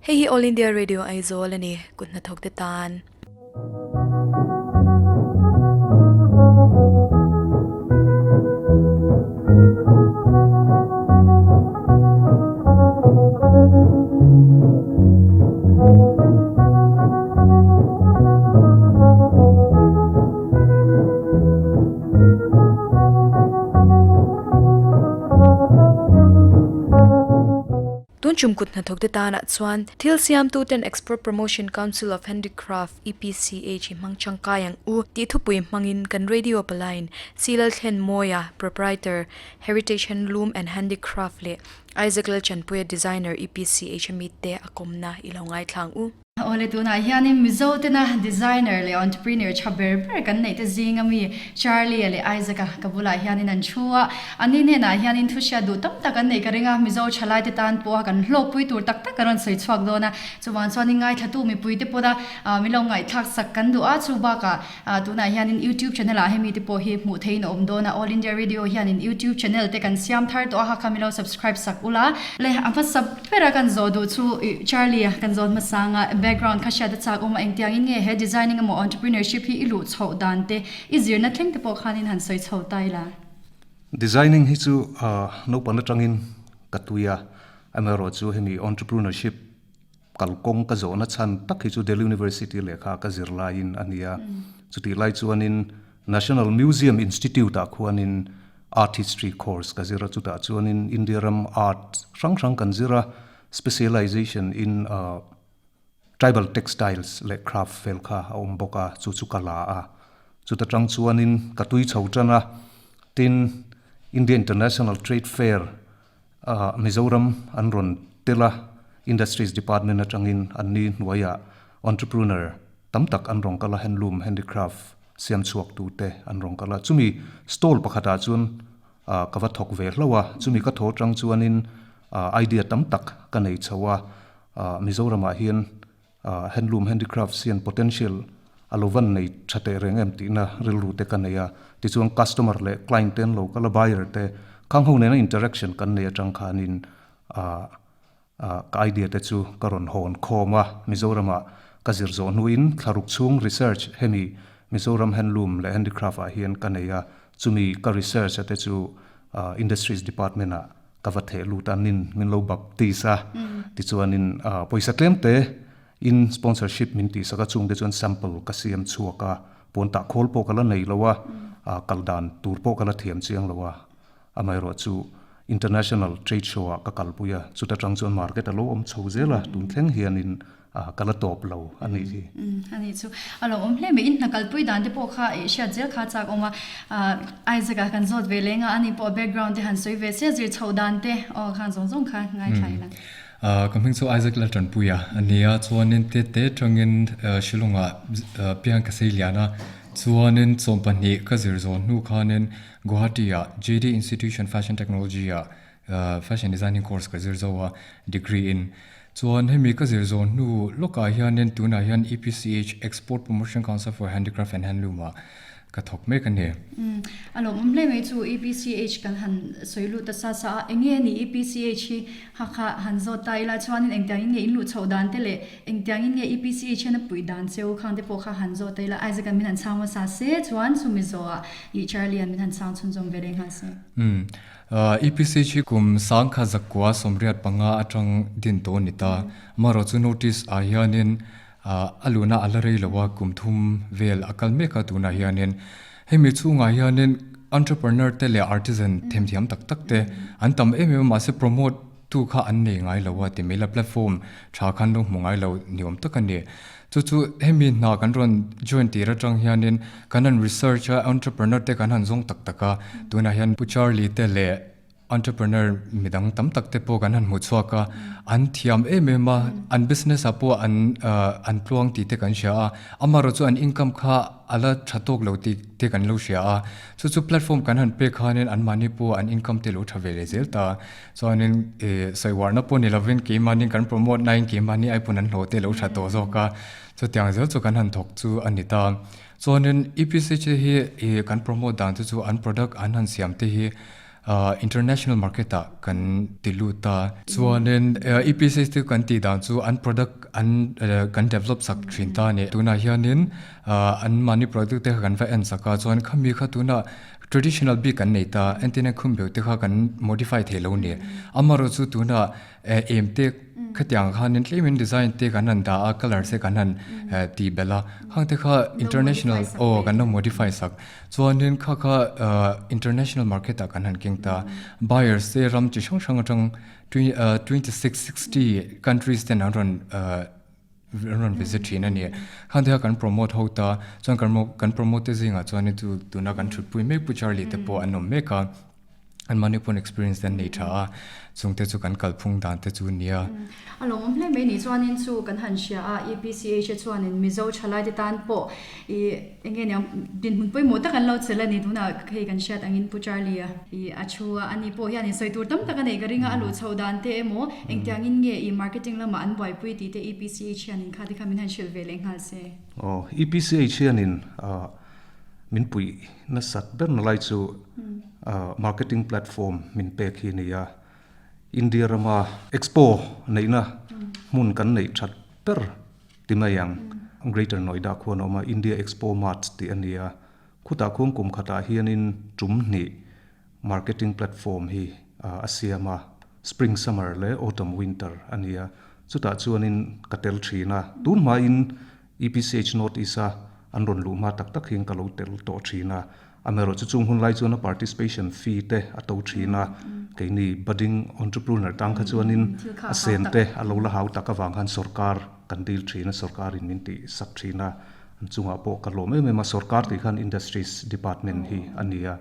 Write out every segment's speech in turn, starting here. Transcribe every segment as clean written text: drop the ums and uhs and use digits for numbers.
Hei hi All India Radio Aizawl a ni, kut hnathawk te tan. Tun tum kut hnathawk te tanah chuan thil siamtu ten Export Promotion Council of Handicraft, EPCH, hi hmang tangkai ang u tih thupui hmangin kan radio palaiin Silalthlen Mawia, Proprietor, Heritage Handloom and Handicraft leh Isaac Lalchanpuia Designer, EPCH a mite a kawmna i lo ngaithla ang u. Awle tunah hianin Mizo tena designer leh entrepreneur tha ber ber kan neih te zinga mi Charlie-a leh Isaac-a ka bulah hianin an thu a, anni hnenah hianin thu hriat duh tam tak an neih ka ring a, Mizo thalai te tan pawha kan hlawkpui tur tak tak a rawn sawi chhuak dawn a, chuvang chuanin ngaithlatu mipui te pawna min lo ngaihthlak sak kan duh a, chu bakah Tunah hianin YouTube channel ah hemi te pawh hi hmuh theihin a awm dawn a, All India Radio hianin YouTube channel te kan siam thar tawh a, hakha milo subscribe sak ula. Le a hmasa bera kan zawh duh chu ih Charlie a kan zawh hmasa anga background kha hriat a chak awm a, engtiangin nge he designing emaw entrepreneurship hi i luh chhoh dan te i zirna thleng te pawh khanin han sawi chho ta ila. Designing hi chu naupang atangin ka tui a, amaherawhchu hemi entrepreneurship Kalkawng ka zawhna chhan tak hi chu Delhi University lehkha ka zir laiin a ni a. Chutih lai chuanin National Museum Institute-ah khuanin Art History course ka zir a, chutah chuanin India ram art hrang hrang kan zir a, specialization in tribal textiles leh craft vel kha a awm bawk a, chu chu ka la a. Chuta tang chuanin ka tui chho tan a, tin India International Trade Fair Mizoram an rawn tel a, Industries Department atangin anni hnuaiah entrepreneur tam tak an rawn kal a, handloom, handicraft siam chhuak tute an rawn kal a. Chumi stall pakhatah chuan ka va thawk ve hlauh a, chumi ka thaw atang chuanin idea tam tak ka nei chho a, Mizoramah hian Handloom handicrafts hian potential a lo van nei tha teh reng em tihna rilru te ka nei a, tichuan customer leh client te an lo kal a, buyer te khang ho nena interaction kan nei atang khanin ka idea te chu ka rawn hawn khawm a, Mizoramah ka zir zawh hnuin thlaruk chhung research hemi Mizoram handloom leh handicraft ah hian ka nei a, chumi ka research a te chu Industries Department ah Ka va theh lut a, nin min lo baptist a, tichuanin pawisa tlem te in sponsorship min tih sak a, chungte chuan sample ka siam chhuak a, puan tah khawl pawh ka la nei lo a, kal dan tur pawh ka la thiam chiang lo a, amaherawh chu international trade show ah ka kalpui a, chuta tang chuan market a lo awm chho zel a, tun thleng hianin Ka la tawp lo a nih hi. A nih chu. A lo awm hle mai. In hna kalpui dan te pawh kha i hriat zel kha chak awm a. Isaac a kan zawt ve leng a, ani pawh background te han sawi ve sia zir chhoh dan te aw khan zawng zawng kha ngaithla ila. Ka hming chu Isaac Laltanpui a a ni a, chuanin tete tangin Shillong ah piang ka sei lian a, chuanin 12 ka zir zawn hnu khanin Guwahati ah JD Institution Fashion Technology ah Fashion Designing course ka zir zo a, degree in. Chuan hemi ka zir zawh hnu lawkah hianin tunah hian EPCH, Export Promotion Council for Handicraft and Handloom ah ka thawk mek a ni. A lawmawm hle mai chu EPCH kan han sawi lut ta sa sa a, enge a nih EPCH hi ha kha han zawt ta ila chuanin engtiangin nge in luh chhoh dan te leh engtiangin nge EPCH hian a puih dan cheu khang te pawh kha han zawt ta ila Isaac an min han chhang hmasa se chuan chumi zawhah ih Charlie an min han chhang chhunzawm ve leh nghal se. EPC hi kum sangkha zakua 85 atang din tawh a ni ta. Amaherawh chu notice ah hianin a luhna a la rei lo a, kum thum vel a kal mek a tunah hianin. Hemi chhungah hianin entrepreneur te leh artisan themthiam tak tak te an tam em em a, mahse promote tu kha an nei ngai lo a ti mai la, platform tha khan lo hmu ngai lo ni awm tak a ni. Chu chu hemi hna kan rawn join tir atang hianin kan han research a, entrepreneur te kan han zawng tak tak a, tunah hian Pu Charlie te leh entrepreneur midang tam tak te pawh kan han hmu chhuak a, an thiam em em a, an business ah pawh an an tluang tih te kan hria a, amaherawhchu an income kha a la tha tawk lo tih te kan lo hria a, chu chu platform kan han pek khanin anmahni pawh an income te lo tha ve leh zel ta. Chuanin ih sawiuarna pawh ni lovin keimahni kan promote nain keimahni ai pawn an hlawh te lo tha tawh zawk a, chutiang zel chu kan han thawk chu a ni ta. Chuanin EPC te hi ih kan promote dan te chu an product an han siam te hi International market ah kan ti lut a. Chuanin EPC te kan tih dan chu an product an kan develop sak thin ta a ni. Tunah hianin an mahni product te kha kan va en sak a, chuan khami kha tunah traditional bik kan nei ta, entirna khumbeu te kha kan modify thei lo a ni. Amaherawhchu tunah Em te khatiang khanin tlemin design te kan han dah a, colour te kan han tih belh a, khang te kha international aw kan lo modify sak. Chuanin kha kha international market ah kan han keng ta. Buyers te ram chi hrang hrang atang 26, 60 countries ten an rawn an rawn visit thin a ni. Khang te kha kan promote ho ta, chuan kan promote te zingah chuanin chu tuna kan thutpui mek Pu Charlie te pawh an awm mek a. An mahni pawn experience te an nei tha a, chung te chu kan kalphung dan te chu nia. A lawmawm hle mai ni chuanin chu kan han hria a, EPCH a chuanin Mizo thalai te tan pawh i eng nge niang dinhmun pawimawh tak an lo chelh a ni tunah hei kan hriat angin Pu Charlie a i a thu a, ani pawh hianin sawi tur tam tak a neih ka ring a, a luh chhoh dan te emaw engtiangin nge i marketing lamah an buaipui tih te EPCH hianin kha te kha min han hrilh ve leh nghal se. Aw, EPCH hianin Min puih nasat berna lai chu marketing platform min pek hi a ni a, India rama expo neihna hmun kan neih that ber ti mai ang. Greater Noida khuan a awm a, India Expo Mart tih a ni a, khutah khuan kum khatah hianin tum hnih marketing platform hi a siam a, spring summer leh autumn winter a ni a, chutah chuanin ka tel thin a, tun hmain EPCH North East a an rawn luh hma tak tak hian ka lo tel tawh thin a, amaherawhchu chung hun lai chuan a participation fee te a to thin a, keini budding entrepreneur tang kha chuanin a sen te a lo la hau tak avang khan sorkar kan dil thin a, sorkarin min tih sak thin a, an chungah pawh ka lawm em em a, sorkar tih khan Industries Department hi a ni a,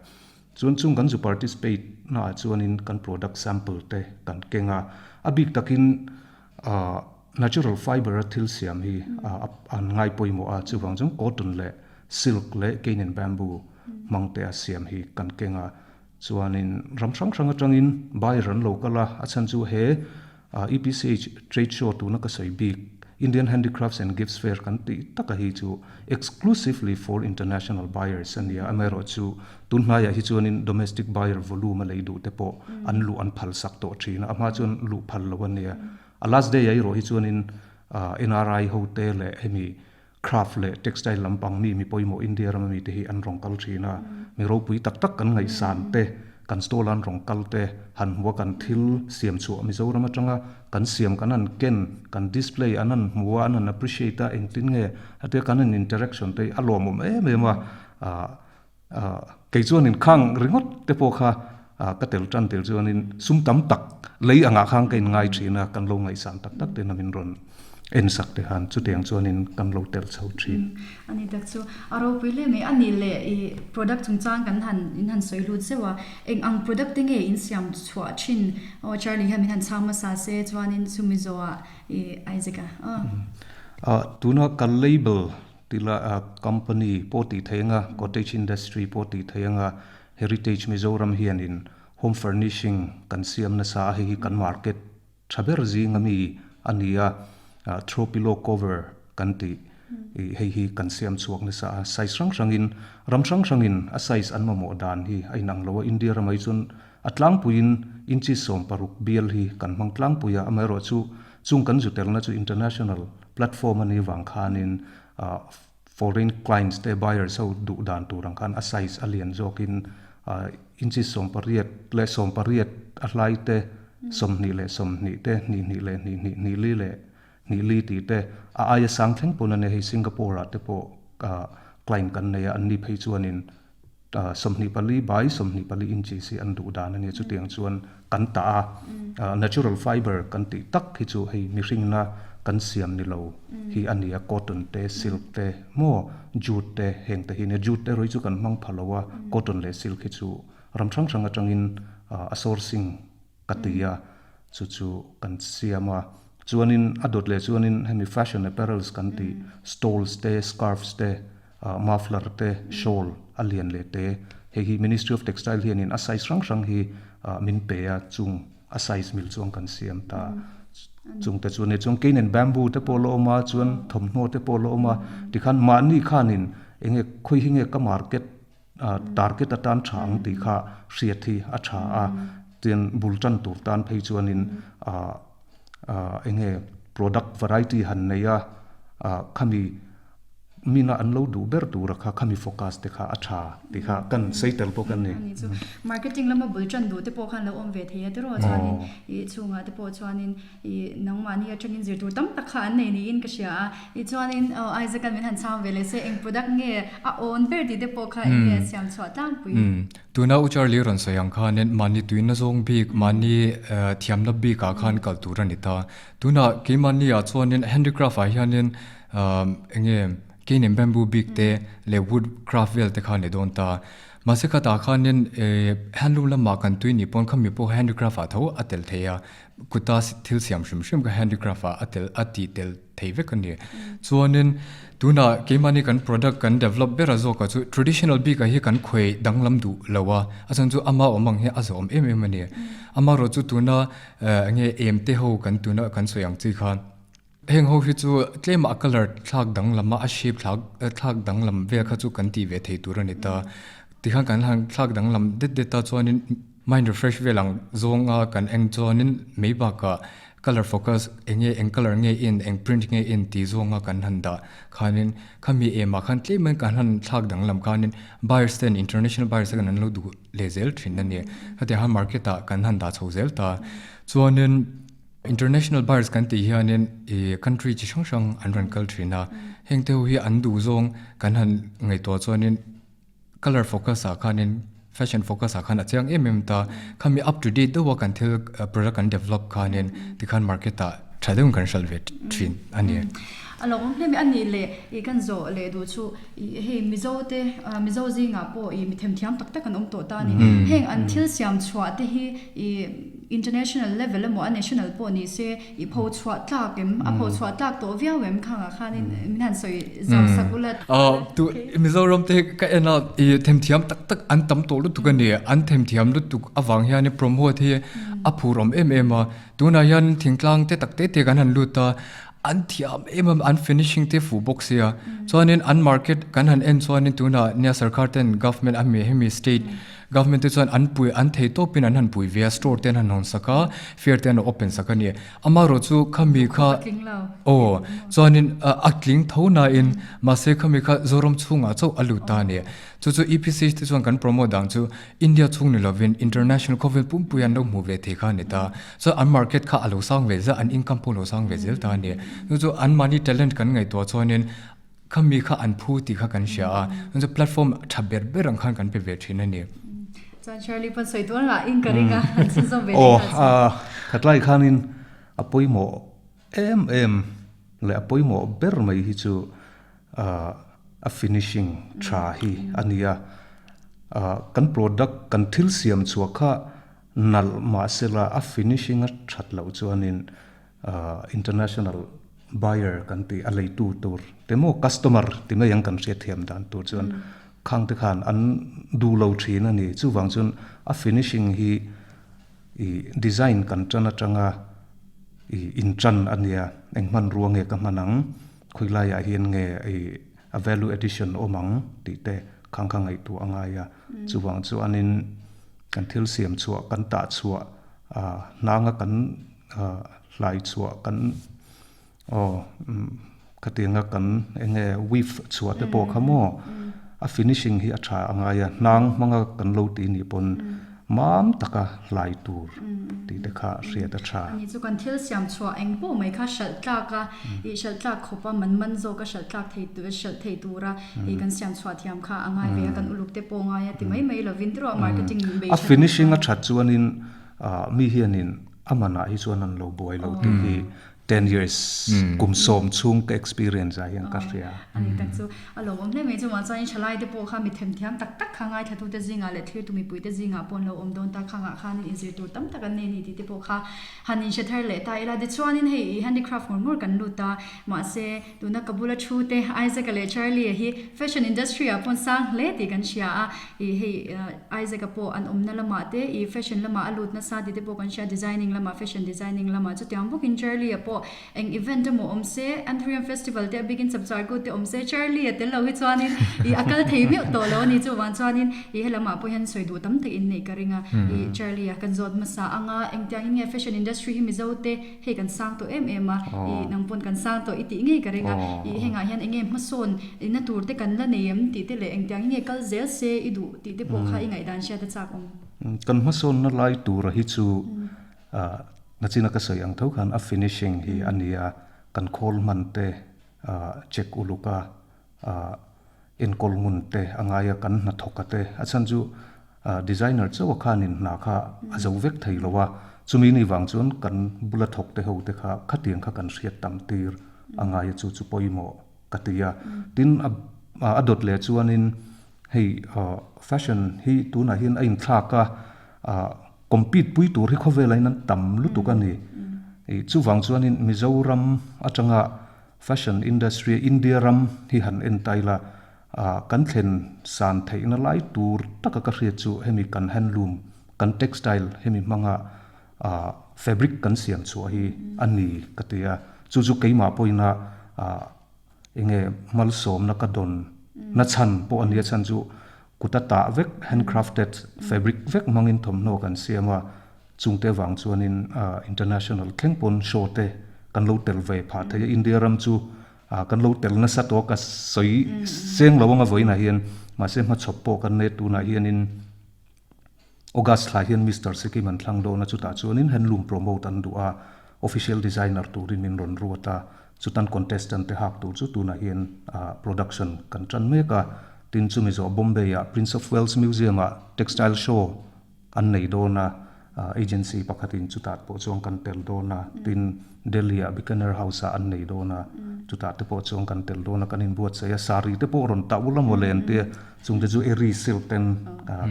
chuan chung kan zu participate naah chuanin kan product sample te kan keng a, a bik takin Ahh natural fibre a thil siam hi an ngai pawimawh a, chuvang chuan cotton leh silk leh cane and bamboo hmang te a siam hi kan keng a, chuanin ram hrang hrang atangin buyer an lo kal a, a chhan chu he EPCH trade show tuna ka sawi bik Indian Handicrafts and Gifts Fair kan tih taka hi chu exclusively for international buyers a nia, amaherawhchu tun hnaiah hi chuanin domestic buyer volume a lei duh te pawh an luh an phal sak tawh thin a, a hma chuan luh phal lo a nia. A last day ah erawh hi chuanin NRI ho te leh hemi craft leh textile lampang mi mi pawimawh India rama mite hi an rawn kal thin a, mi ropui tak tak kan ngaihsan te, kan stall a an rawn kal te, han hmu a kan thil siam chhuah Mizoram atanga kan siam kan han ken, kan display an han hmu a, an han appreciate a, engtin nge hetia kan han interaction te hi a lawmawm em em a, Kei chuanin khang ringawt te pawh kha ka tel tan tel chuanin sum tam tak lei angah khan ka inngai thin a, kan lo ngaihsan tak tak ten a min rawn en sak te khan chutiang chuanin kan lo tel chho thin. A ni tak chu a ropui hle mai. A nih leh i product chungchang kan han in han sawi lut zeuh a, eng ang product te nge in siam chhuah thin? Aw Charlie hian min han chhang hmasa se chuanin chumi zawhah i Isaac a aw. Tuna ka label Tila company pawh tih theih anga, cottage industry pawh tih theih anga, Heritage Mizoram hianin home furnishing kan siam nasa a, hei hi kan market tha ber zinga mi a ni a, throw pillow cover kan tih ih hei hi kan siam chhuak nasa a, size hrang hrangin ram hrang hrangin a size an mamawh dan hi a inang lo a, India ramah hi chuan a tlangpuiin inches 16 bial hi kan hmang tlangpui a, amaherawhchu chung kan zu telna chu international Platform a nih vang khanin foreign clients te buyers ho duh dan tur ang khan a size a lian zawkin inches 18 leh 18 a hlai te, 20 leh 20 te, hnih hnih leh hnih hnih, hnih li leh hnih li tih te a aia sang thleng pawn a nia hei Singapore ah te pawh client kan nei a, anni phei chuanin 24 by 24 inches hi an duh dan a nia, chutiang chuan kan tah a, natural fiber kan tih tak hi chu hei mihringna kan siam ni lo hi a nia, cotton te, silk te maw jute te heng te hi nia, jute erawh hi chu kan hmang pha lo a, cotton leh silk hi chu ram hrang hrang atangin a sourcing ka ti a, chu chu kan siam a, chuanin a dawt leh chuanin hemi fashion apparels kan tih stoles te, scarves te, Muffler te, shawl a lian leh te, hei hi Ministry of Textile hianin a size hrang hrang hi min pe a, chung a size mil chuan kan siam ta. Chung te chu a ni. Chuan cane and bamboo te pawh la awm a, chuan thawmhnaw te pawh la awm a, tikhan mahni khanin enge khawi hi nge ka market. Target atan tha ang tih kha hriat hi a tha a, tin bul tan tur tan phei chuanin eng nge product variety han nei a, khami mina an lo duh ber tura kha khami focus te kha a tha tih kha kan sawi tel bawk a ni. Ani chu marketing lama bul tan duh te pawh khan lo awm ve thei a tiraw chuanin ih chhungah te pawh chuanin Ih, nangmahni atangin zir tur tam tak kha an nei niin ka hria a. Tichuanin aw Isaac-a'n min han chhang ve leh se, eng product nge a awn ber tih te pawh kha eng nge a siam chhuah tlangpui? Umm, tuna U Charlie rawn sawi ang khanin mahni tuina zawng bik, mahni thiamna bikah khan kal tur a ni ta. Tunah keimahni ah chuanin handicraft ah hianin eng nge cane and bamboo bik te leh wood craft vel te kha a ni dawn ta. Mahse khatah khanin handloom lamah kan tui nih pawn khami pawh handicraft ah tho a tel thei a. Kuta thil siam hrim hrim kha handicraft ah a tel a tih tel thei vek a ni. Chuanin tunah keimahni kan product kan develop ber a zawk ah chu traditional bik ah hi kan khawi danglam duh lo a, a chhan chu ama awm ang hi a zawhawm em em a ni. Amaherawh chu tuna eng nge em te ho kan tuna kan sawi ang chi kha heng ho hi chu tlem a colour thlak danglam a a shape thlak thlak danglam vel kha chu kan tih ve thei tur a ni ta. Tikhan kan han thlak danglam det det a chuanin Mind refresh vel ang zawnga kan eng chuanin mai bakah colour focus eng nge eng colour nge in eng print nge in tih zawnga kan han dah khanin khami emah khan tlem in kan han thlak danglam khanin buyers ten international buyers te khan an lo duh leh zel thin a ni. Hetiang han market ah kan han dah chho zel ta. Chuanin international buyers kan tih hianin ih country chi hrang hrang an rawn kal thin a, heng te ho hi an duh zawng kan han ngaihtuah chuanin Colour focus ah khanin fashion focus ah khan a chiang em em ta, khami up to date deuh a kan thil product kan develop khanin tikhan market ah tha deuhin kan hralh ve thin a ni. A lo awm hle mai a nih leh ih kan zawh leh duh chu ih hei Mizo te Mizo zingah pawh ih mi themthiam tak tak an awm tawh ta a ni. Heng an thil siam chhuah te hi ih international level emaw a national pawh ni se I pho chhuah tlak em? A pho chhuah tlak tawh viau em? Khangah khanin min han sawi zau sak ula. Tu Mizoram te ka en a i themthiam tak tak an tam tawh lutuk a ni. An themthiam lutuk avang hian promote hi a phur awm em em a. Tunah hian thingtlang te tak te te kan han lut a, an thiam em em an finishing te fuh bawk sia. Chuanin an market kan han en chuanin tunah nia sarkar ten government a mi hemi state Government te chuan an pui, an thei tawpin an han pui ve a, store te an han hawn sak a, fair te an open sak a ni. Amaherawh chu khami kha, aw, chuanin a tling tho nain mahse khami kha Zoram chhungah chauh a lut ta a ni. Chu chu EPC te chuan kan promote dan chu India chhung ni lovin international khawvel pumpui an lo hmuh ve thei kha a ni ta. Chuan an market kha a lo sang ve zel, an income pawh a lo sang ve zel ta a ni. Chu chu anmahni talent kan ngaihtuah chuanin, Kha mi kha an phu tih kha kan hria a, chuan chu platform tha ber ber ang khan kan pe ve thin a ni. Chuan Shirley pawn sawi tual ngah in ka ring a, an chhunzawm ve thin a chuan. Aw, khatlai khanin a pawimawh em em leh a pawimawh ber mai hi chu a finishing tha hi a ni a. Kan product, kan thil siam chhuah kha nalh mahsela a finishing a that loh chuanin International buyer kan tih a leitu tur te maw customer ti mai ang kan hriat thiam dan tur chuan khang te khan an duh lo thin a ni. Chuvang chuan a finishing hi ih design kan tan atanga ih intan a nia, eng hmanrua nge ka hman ang, khawi laiah hian nge ih a value addition awm ang tih te khang kha ngaihtuah a ngai a. Chuvang chuanin kan thil siam chhuah kan tah chhuah hnanga kan hlai chhuah kan aw khatianga kan eng nge weave chhuah te pawh kha maw a finishing hi a tha a ngai a hnang hmanga kan lo tih nih pawn mam taka hlai tur tih te kha hriat a tha. Ani chu kan thil siam chhuah eng pawh mai kha hralh tlak a ih hralh tlak khawp a man man zawk a hralh tlak thei hralh thei tura ih kan siam chhuah thiam kha a ngai ve a kan uluk te pawh ngai a ti mai mai lovin tiraw marketing bei A finishing a that chuanin mi hianin A manah hi chuan an lo buai lo tih hi ten years kum sawm chhung ka experience ah hian ka hria. A ni tak chu a lawmawm hle mai chungah chuan thalai te pawh kha mi themthiam tak tak kha ngaithla te zingah leh thirtu mipui te zingah pawh an lo awm dawn ta khangah khanin inzir tur tam tak an nei a ni tih te pawh kha han inhre thar leh ta ila. Tichuanin hei i handicraft ngawr ngawr kan lut a mahse tuna ka bula thu te Isaac-a leh Charlie-a hi fashion industry ah pawh an sang hle tih kan hria a. Ih hei Isaac-a pawh an awmna lamah te ih fashion lamah a lut nasa tih te pawh kan hria designing lamah fashion designing lamah chutiang bawkin Charlie-a pawh. pawh Eng event emaw awm se, Anthurium Festival te a bikin Chapchar Kut te awm se, Charlie a tel lo hi chuanin ih a kal thei meuh tawh lo a ni. Chuvang chuanin ih helamah pawh hian sawi duh tam tak in neih ka ring a. Ih Charlie a kan zawt hmasa ang a, engtiangin nge fashion industry hi Mizo te hei kan sang tawh em em a, ih nang pawn kan sang tawh i tih ngei ka ring a. Ih hengah hian enge hmasawn na tur te kan la nei em tih te leh engtiangin nge kal zel se i duh tih te pawh kha i ngaihdan hriat a chak awm. Kan hmasawnna lai tura hi chu Nachina ka sawi ang tho khan a finishing hi a nia, kan khawl hman te check uluk a, enkawl ngun te a ngai a, kan hnathawk a te, a chhan chu designer chauh a khanin hna kha a zo vek thei lo a, chumi ni vang chuan kan bula thawk te ho te kha khatiang kha kan hriat tam tir a ngai a, chu chu pawimawh ka ti a. Tin a dawt leh chuanin hei fashion hi tunah hian a inthlak a, Compete pui tur hi khawvelah in an tam lutuk a ni. Chuvang chuanin Mizoram atanga fashion industry India ram hi han en ta ila, kan thlen san theihna lai tur taka ka hriat chu hemi kan handloom, kan textile hemi hmanga fabric kan siam chhuah hi a ni ka ti a. Chu chu keimah pawhin a Enge malsawmna ka dawn na chhan pawh a nia chhan chu kut a tah vek handcrafted fabric vek hmangin thawmhnaw kan siam a, chungte vang chuanin international thleng pawn show te kan lo tel ve phah thei a, India ram chu kan lo tel nasa tawh ka sawi seng lo anga vawiinah hian mahse hmachhawp pawh kan nei tunah hianin. August thla hian Mister Sikkim an thlang dawn a, chutah chuanin handloom promote an duh a, official designer turin min rawn ruat a, chutan contestant te hak tur chu tunah hian production kan tan mek a, tin chumi zawh Bombay ah Prince of Wales Museum ah textile show an nei dawn a, agency pakhatin chutah pawh chuan kan tel dawn a, tin Delhi ah Bikaner House ah an nei dawn a, chutah te pawh chuan kan tel dawn a, kan inbuatsaih a, saree te pawh rawn tah ula maw le an tia. Chungte chu Eri silk ten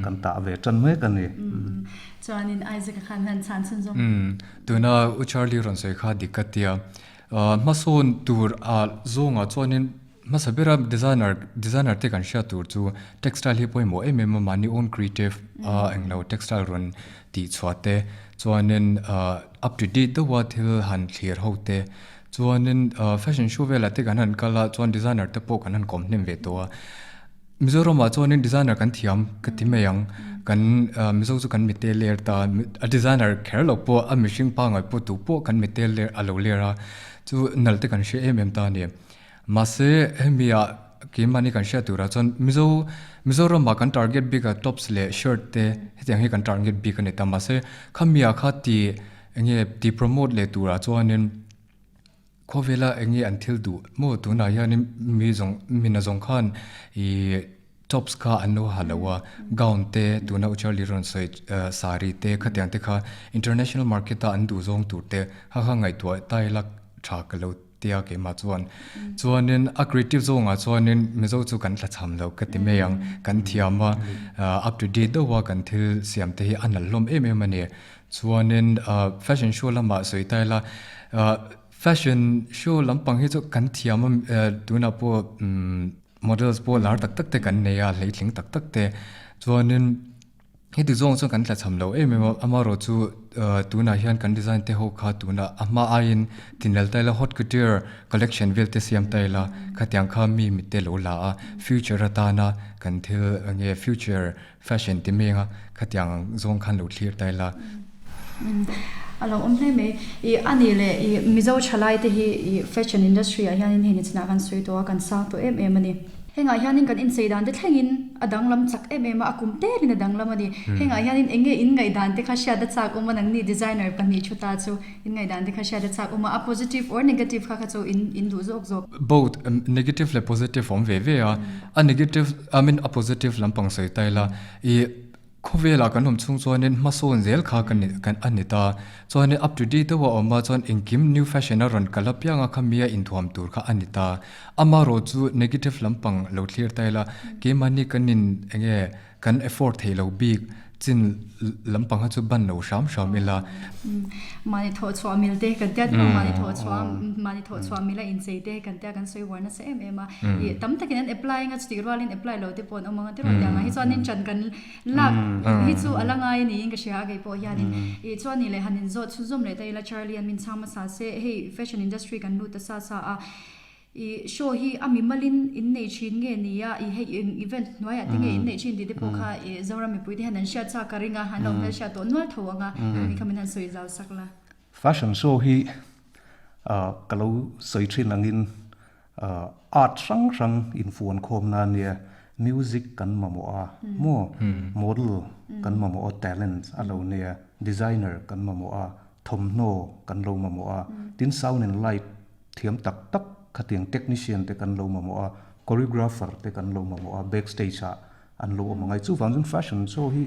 kan tah ve tan mek a ni. Chuanin Isaac a khan hian chhan chhun zawng. Tuna U Charlie rawn sawi kha dik ka tia. Hmasawn tur ah zawngah chuanin hmasa bera designer designer te kan hriat tur chu textile hi pawimawh em em a mahni own creative a englo textile rawn tih chhuah te chuanin up to date deuha thil han thlir ho te chuanin fashion show velah te kan han kal a chuan designer te pawh kan han kawm hnem ve tawh a. Mizoramah chuanin designer kan thiam ka ti mai ang. Kan Mizo chu kan mite ler ta a designer kher loh pawh a mihring pangngai pawh tu pawh kan mite ler a lo ler a chu nal te kan hre em em ta a ni. Mahse hemi ah keimahni kan hriat turah chuan Mizo Mizoramah kan target bik a tops leh shirt te hetiang hi kan target bik a ni ta mahse khami ah kha ti enge ti promote leh turah chuanin Khawvela eng nge an thil duh maw tunah hianin mi zawng mi na zawng khan ih tops kha an lo ha lo a gown te tuna u Charlie rawn sawi saree te khatiang te kha international market a an duh zawng tur te kha kha ngaihtuah ta ila tha ka lo tia keimah chuan chuanin a creative zawngah chuanin Mizo chu kan tlachham lo ka ti mai ang kan thiam a up to date deuh a kan thil siam te hi a nalh hlawm em em a ni. Chuanin fashion show lamah sawi ta ila fashion show lampang hi chu kan thiam a tunah pawh models pawh lar tak tak te kan nei a hleitling tak tak te chuanin heti zawng chuan kan tlachham lo em em a amaherawh chu tunah hian kan design te ho kha tunah a hma aiin tinel ta ila haute couture collection vel te siam ta ila khatiang kha mi mite lo la a future atana kan thil enge future Fashion ti mai anga khatiang ang zawng khan lo thlir ta ila. A lo awm hle mai. I a nih leh i Mizo thalai te hi i fashion industry ah hianin hei nichhinah kan sawi tawh a, kan sang tawh em em a ni. Hengah hianin kan inchei dan te thlengin a danglam chak em em a, a kum telin a danglam a ni. Hengah hianin eng nge in ngaihdan te kha hriat a chak awm a, nangni designer pahnih thu ta chu in ngaihdan te kha hriat a chak awm a, a positive or negative kha kha chu in in duh zawk zawk. Both negative leh positive awm ve ve a, a negative I mean a positive lampang sawi ta ila ih khawvelah kan awm chhung chuanin hmasawn zel kha ka ni kan a ni ta chuanin up to date deuh a awm a chuan engkim new fashion a rawn kal apiang a khami a inthuam tur kha a ni ta amaherawh chu negative lampang lo thlir ta ila keimahni kan in eng nge kan afford theih loh bik. Chin lampang kha chu ban lo hram hram ila. Mahni thawh chhuah mil te kan tia tawh mahni thawh chhuah mahni thawh chhuah mila inchei te kan tia kan sawi uar nasa em em a. Ih tam takin an apply anga chutih rualin apply lo te pawh an awm ang a tiraw tiang ah hi chuanin ṭan kan lak hi chu a la ngai a niin ka hria a kei pawh hianin. Ih chuan nih leh han inzawt chhunzawm leh ta ila Charlie an min chhang hmasa se hei fashion industry kan lut ta sa sa a. I show hi a mimalin in nei thin nge ni a, i hei eng event hnuaiah te nge in neih thin tih te pawh kha i Zoram mipui te hian an hriat chak ka ring a, an lo hmelhriat tawh nual tho ang a, khami kha min han sawi zau sak la. Fashion show hi ka lo sawi thin angin art hrang hrang infuan khawmna a nia, music kan mamawh a maw, model kan mamawh a, talent a lo nia, designer kan mamawh a, thawmhnaw kan lo mamawh a, tin sound and light Thiam tak tak khatiang technician te kan lo mamawh a, choreographer te kan lo mamawh a, backstage ah an lo awm angai. Chuvang chuan fashion show hi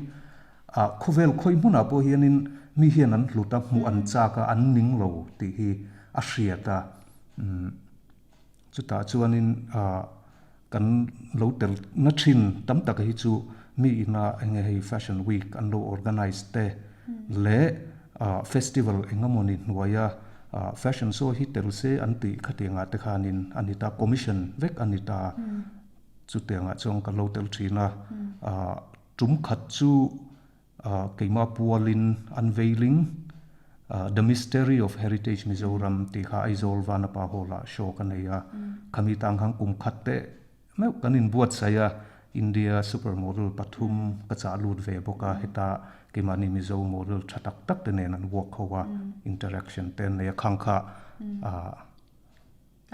ah khawvel khawi hmunah pawh hianin mi hian an hlut a, hmuh an chak a, an ning lo tih hi a hriat a. Umm chutah chuanin ah kan lo tel na thin tam tak hi chu mi ina enge hei fashion week an lo organize te leh ah festival engemawni hnuaia ah fashion show hi tel se an tih khatiangah te khanin a ni ta commission vek a ni ta chutiangah chuan ka lo tel thin a ah tum khat chu ah keimah pualin unveiling ah the mystery of heritage Mizoram tih kha Aizawl Vanapa Hall ah show ka nei a khami tang khan kum khat teh meuh kan inbuatsaih a India super model pathum ka chah lut ve bawk a heta keimahni Mizo model tha tak tak te nen an work ho a interaction te an nei a khang kha ah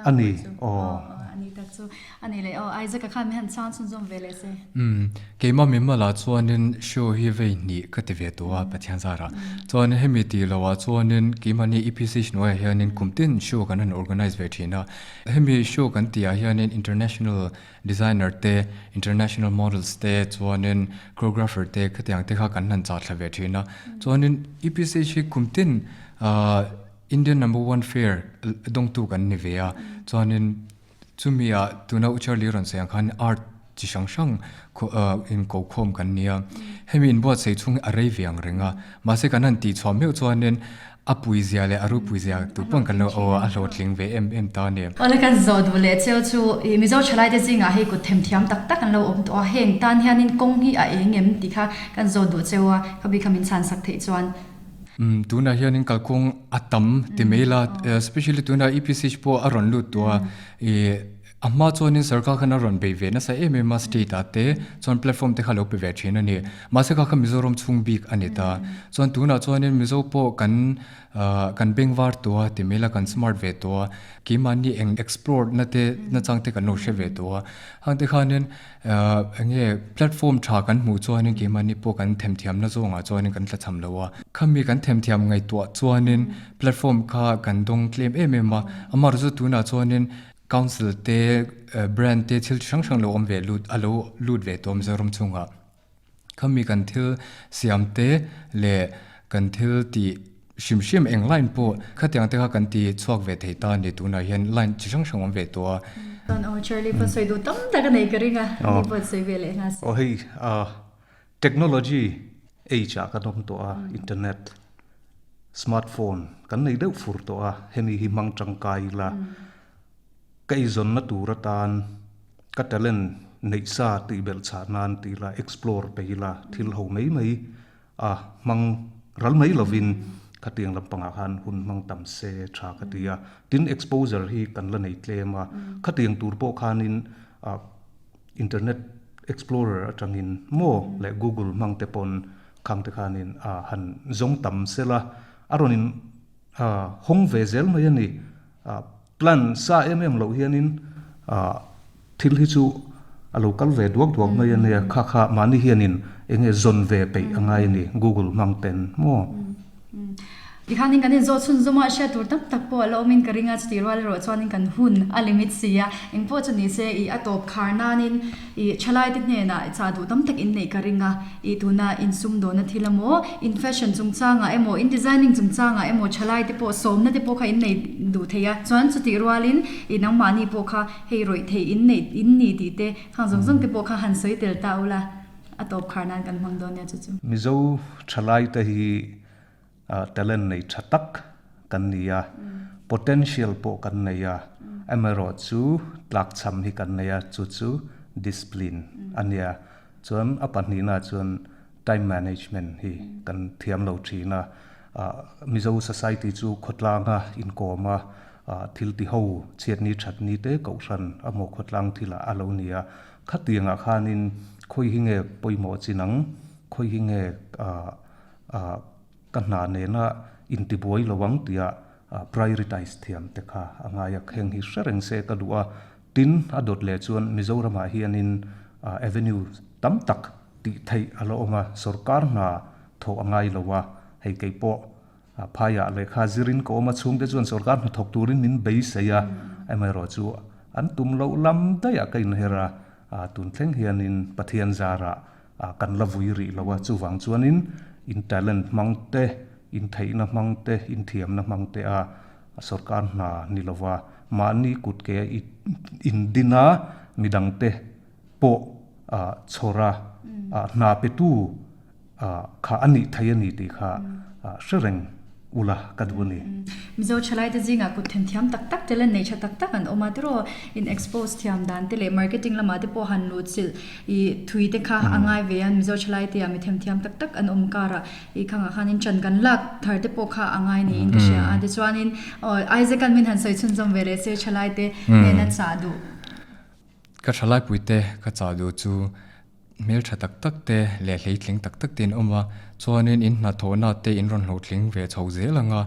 A ni, aw. A ni tak chu. A ni leh, aw. Isaac-a khan min han chhang chhunzawm ve leh se. Umm, keimah mimala chuanin show hi vei hnih ka ti ve tawh a, Pathian zarah. Chuan hemi tih lohah chuanin keimahni EPC hnuaiah hianin kum tin show kan han organize ve thin a. Hemi show kan tihah hianin international designer te, international models te, chuanin choreographer te khatiang te kha kan han chah thla ve thin a. Chuanin EPC hi kum tin ah Indian number one fair dawngtu kan ni ve a, chuanin chumi ah tuna U Charlie rawn sawi ang khan art chi hrang hrang in ko khawm kan ni a, hemi inbuatsaih chhung hi a rei ve ang reng a, mahse kan han tih chhuah meuh chuanin a pui zia leh a ropui zia tu pawn kan lo aw a hlawhtling ve em em ta a ni. Awle kan zawh duh leh cheu chu i Mizo thalaite zingah hei kut themthiam tak tak an lo awm tawh a, heng tan hianin kawng hi a eng em tih kha kan zawh duh cheu a, khabi kha min chhansak theih chuan. Umm tunah hianin kalkawng a tam ti mai ila especially tunah EPC pawh a rawn lut tawh a ih a hma chuanin sarkar khan a rawn bei ve nasa em em a state ah te chuan platform te kha lo pe ve thin a ni mahse kha kha Mizoram chhung bik a ni ta chuan tunah chuanin Mizo pawh kan ah kan beng var tawh a ti mai ila kan smart ve tawh a keimahni eng explore na te nachang te kan lo hre ve tawh a hang te khanin Ahh enge platform tha kan hmuh chuanin keimahni pawh kan themthiamna zawngah chuanin kan tlachham lo a, khami kan themthiam ngaihtuah chuanin platform kha kan dawng tlem em em a, amaherawhchu tunah chuanin council te brand te thil chi hrang hrang lo awm ve lut a lo lut ve tawh Mizoram chhungah khami kan thil siam te leh kan thil tih Hrim hrim eng line pawh khatiang te kha kan ti chhuak ve thei ta a ni tunah hian line chi hrang hrang awm ve tawh a. Chuan aw Charlie pawh sawi duh tam tak a nei ka ring a, ni pawh sawi ve leh nghal. Aw hei technology age ah kan awm tawh a, internet, smartphone kan nei deuh fur tawh a, hemi hi hmang tangkai ila ka eizawnna tur atan ka talent neih sa tih belh chah nan ti ila explore pe ila thil ho mai mai A hmang ral mai lovin khatiang lampangah khan hun hmang tam se tha ka ti a. Tin, exposure hi kan la nei tlem a, khatiang tur pawh khanin internet explorer atangin maw leh google hmang te pawn khang te khanin han zawng tam sela a rawn in hawng ve zel mai a ni. Plan sa em em loh hianin thil hi chu a lo kal ve duak duak mai a nia, kha kha mahni hianin eng nge zawn ve peih a ngai a ni, Google hmang ten maw? Tikhanin kan inzawh chhunzawm a, hriat tur tam tak pawh a la awmin ka ring a, chutih rual erawh chuanin kan hun a limit si a, engpawh chu ni se i a tawp khar nanin i thalaite hnenah chah duh tam tak inneih ka ring a, i tuna insumdawhna thil emaw, in fashion chungchangah emaw, in designing chungchangah emaw thalaite pawh sawmna te pawh kha innei duh thei a, chuan chutih rualin i nangmahni pawh kha hei rawih theih inneih in ni tih te khang zawng zawng te pawh kha han sawi tel ta ula. A tawp khar nan kan hmang dawn nia chu chu. Mizo thalaite hi talent nei tha tak kan ni a, potential pawh kan nei a, amaherawhchu tlakchham hi kan nei a, chu chu discipline a nia. Chuan a pahnihnaah chuan time management hi kan thiam lo thin a, Mizo society chu khawtlanga inkawm a, thil ti ho chhiatni thatni te kohhran a maw khawtlang thilah a lo ni a, khatiangah khanin khawi hi nge pawimawh chin ang, khawi hi nge ka hna nena intibuai lo ang tia prioritize thiam te kha a ngai a, heng hi hre reng se ka duh a, tin a dawt leh chuan Mizoramah hianin avenue tam tak tih theih a la awm a, sorkar hna thawh a ngai lo a, hei kei pawh phaiah lehkha zirin ka awm a, chhungte chuan sorkar hna thawk turin min beisei a, amaherawh chu an tum loh lam daihah ka inher a, tun thleng hianin Pathian zarah kan la vui rih lo a, chuvang chuanin in talent hmang te, in theihna hmang te, in thiamna hmang te a sorkar hna ni lova mahni kut ke indin a midangte pawh chhawr a hna petu kha a nih thei a ni tih kha hre reng ula ka duh a ni. Mizo thalaite zingah kut themthiam tak tak te leh nei tha tak tak an awm a tiraw in expose thiam dan te leh marketing lamah te pawh han lut chilh i thui te kha a ngai ve a Mizo thalaite ah mi themthiam tak tak an awm karah i khangah khanin chan kan lak thar te pawh kha a ngai niin ka hria a tichuanin aw Isaac-a'n min han sawi chhunzawm ve leh se thalaite hnena chah duh. Ka thalaipuite ka chah duh chu hmel tha tak tak te leh hleitling tak tak te in awm a, chuanin in hnathawhna te in rawn hlawhtling ve chho zel ang a,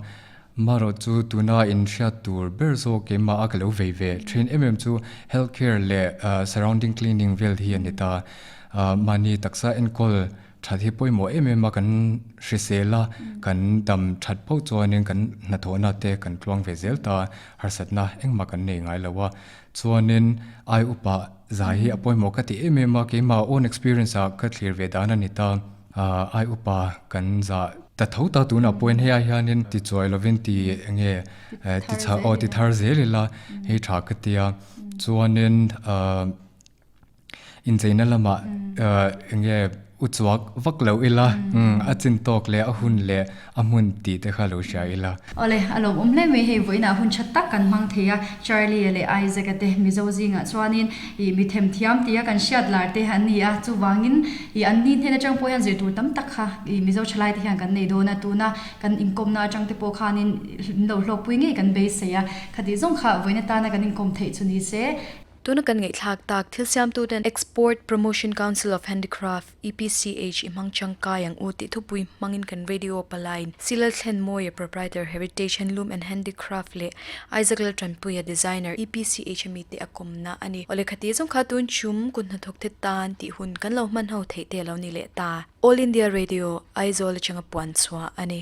marawh chu tuna in hriat tur ber zawk keimah a ka lo vei ve thin em em chu health care leh surrounding cleaning vel hi a ni ta, mahni taksa enkawl That hi pawimawh em em a, kan hrisel a, kan dam that phauh chuanin kan hnathawhna te kan tluang ve zel ta, harsatna engmah kan nei ngai lo a. Chuanin ai upa zai hi a pawimawh ka ti em em a, keimah own experience ah ka thlir ve dan a ni ta, ai upa kan zah ta tho ta tunah pawhin hei ai hianin ti chuai lovin ti enge ti chhah aw ti thar zel ila hei tha ka tia. Chuanin ahh. Incheina lamah eng nge u chuak vak lo ila, a chin tawk leh a hun leh a hmun tih te kha lo hria ila. Awle, a lawmawm hle mai hei vawiinah hun tha tak kan hmang thei a, Charlie-a leh Isaac-a te Mizo zingah chuanin ih mi themthiam tia kan hriat lar te an ni a, chuvangin ih an ni hnen atang pawh hian zirtur tam tak kha ih Mizo thalai te hian kan nei dawn a, tuna kan inkawmna atang te pawh khanin in lo hlawkpui ngei kan beisei a, khatih zawng kha vawiin atana kan inkawm theih chu ni se. Tuna kan ngaihthlak tak thil siamtuten Export Promotion Council of Handicraft, EPCH, i hmang tangkai ang u tih thupui hmangin kan radio palaiin Silal Thlenmawia Proprietor Heritage Handloom and Handicraft leh Isaac Laltanpuia Designer EPCH a mite a kawmna a ni. Awle khati zawng kha tun chum kut hnathawk te tan tih hun kan lo hman ho theih te a lo ni leh ta. All India Radio, Aizawl atanga puan chhuah a ni.